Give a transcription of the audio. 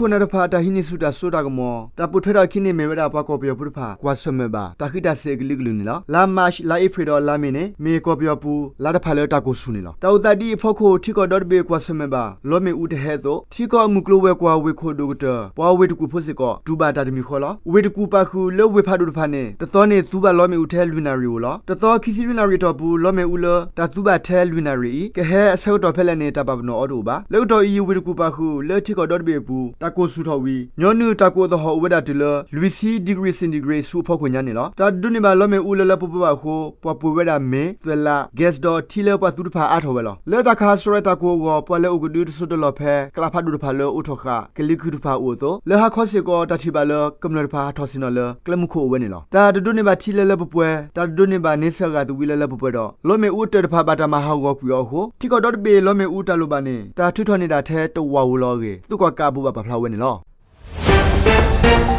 ခိၣ်နၢ်တဖၣ်အတၢ်ဟံးန့ၢ်ဆူၣ်တၢ်စိတၢ်ကမီၤ တၢ်ပိာ်ထွဲထီၣ်အခံန့ၣ် မ့ၢ်ဝဲဒၣ်ပှၤကီၢ်ပယီၤဖိတဖၣ် ကွၢ်ဆၢၣ်မဲာ်ဘၣ် တၢ်ဃံးတၢ်စဲၤအကလုာ်ကလုာ်န့ၣ်လီၤ. လါမးရှး, လါအ့ဖြ့ၣ်ဒီးလါမ့ၤန့ၣ် မ့ၢ်ကီၢ်ပယီၤပူၤ လါတဖၣ်လၢတၢ်ကိၢ်ဆူၣ်န့ၣ်လီၤ. တၢ်အိၣ်သးဒ်အံၤအဖီခိၣ် ထံကီၢ်ဒီတဘ့ၣ်ကွၢ်ဆၢၣ်မဲာ်ဘၣ် လီမ့ၣ်အူတဟဲအသိး ထံကီၢ်အမုၢ်ကျိၤဝဲၤကွာ်ဝ့ၢ်ခိၣ်ဒိၣ်ကတၢၢ် ပှၤဝ့ၢ်တကူၣ်ဖိစ့ၢ်ကီး တူၢ်ဘၣ်တၢ်တမံၤဃီလီၤ. ဝ့ၢ်တကူၣ်ပာ်ဃုာ်လၢဝ့ၢ်ဖးဒိၣ်တဖၣ်န့ၣ် တသီန့ၣ် သူဘၣ်လီမ့ၣ်အူထဲလွံၢ်နၣ်ရံၣ်အိၣ်လီၤ. တသီခံဆံလွံၢ်နၣ်ရံၣ်အတီၢ်ပူၤ လီမ့ၣ်အူလၢတၢ်သူဘၣ်ထဲလွံၢ်နၣ်ရံၣ်အံၤ ကဟဲအဆၢကတီၢ်ဖဲလဲၣ်န့ၣ် တၢ်ပာ်ပနီၣ်အီၤတအိၣ်ဘၣ်. လၢကတီၢ်အံၤ ဝ့ၢ်တကူၣ်ပာ်ဃုာ်လၢထံကီၢ်ဒီတဘ့ၣ်အပူၤ တၢ်ကိၢ်ဆူၣ်ထီၣ်ဝံၤ ညီနုၢ်တၢ်ကိၢ်အသဟီၣ်အိၣ်ဝဲဒၣ်တုၤလၢ လွံၢ်ဆံ degree centigrade ဆူအဖီခိၣ်ညါန့ၣ်လီၤ. တၢ်တဒိးန့ၢ်ဘၣ်လီမ့ၣ်အူလၢလၢပှဲၤပှဲၤဘၣ်အဃိ ပှၤပှ့ၤဝဲဒၣ်မ့ၤ, သွဲၣ်လး, gas ဒီးထံလၢပှၤသူတဖၣ်အါထီၣ်ဝဲလီၤ. လၢတၢ်ခးစရီတၢ်ကိၢ်အဂီၢ် ပှၤလဲၤအိၣ်ကဒုတစိၢ်တလီၢ်ဖဲ ကျးဖးဒိၣ်တဖၣ်လၢအိးထီၣ်ဃာ် ကလံၤခုၣ်တဖၣ်အိၣ်အသိး လၢဟါခီစ့ၢ်ကီး တၢ်ထံၣ်ဘၣ်လၢ ကမျၢၢ်တဖၣ်ဟးထီၣ်ဆ့ၣ်နီၤလၢ ကျဲမုၢ်ခိၣ်အိၣ်ဝဲန့ၣ်လီၤ. တၢ်တဒိးန့ၢ်ဘၣ်ထံလၢလၢပှဲၤပှဲၤ, တၢ်တဒိးန့ၢ်ဘၣ်န့ဆၢၣ်အဂၤသဝံလၢလၢပှဲၤပှဲၤဒီး လီမ့ၣ်အူအတၢၢ်တဖၣ်ဘၣ်တၢ်မၤဟးဂီၤကွံာ်အီၤအဃိ ထံကီၢ်ဒီတဘ့ၣ်လီမ့ၣ်အူတၢ်လိၣ်ဘၣ်န့ၣ် တၢ်ထုးထီၣ်န့ၢ်ဒၣ်ထဲတဝာ်ဧိၤလီၤအဂ့ၢ် သုးကီၣ်ကးအဘိးဘၣ်ပာ်ဖျါဝဲန့ၣ်လီၤ.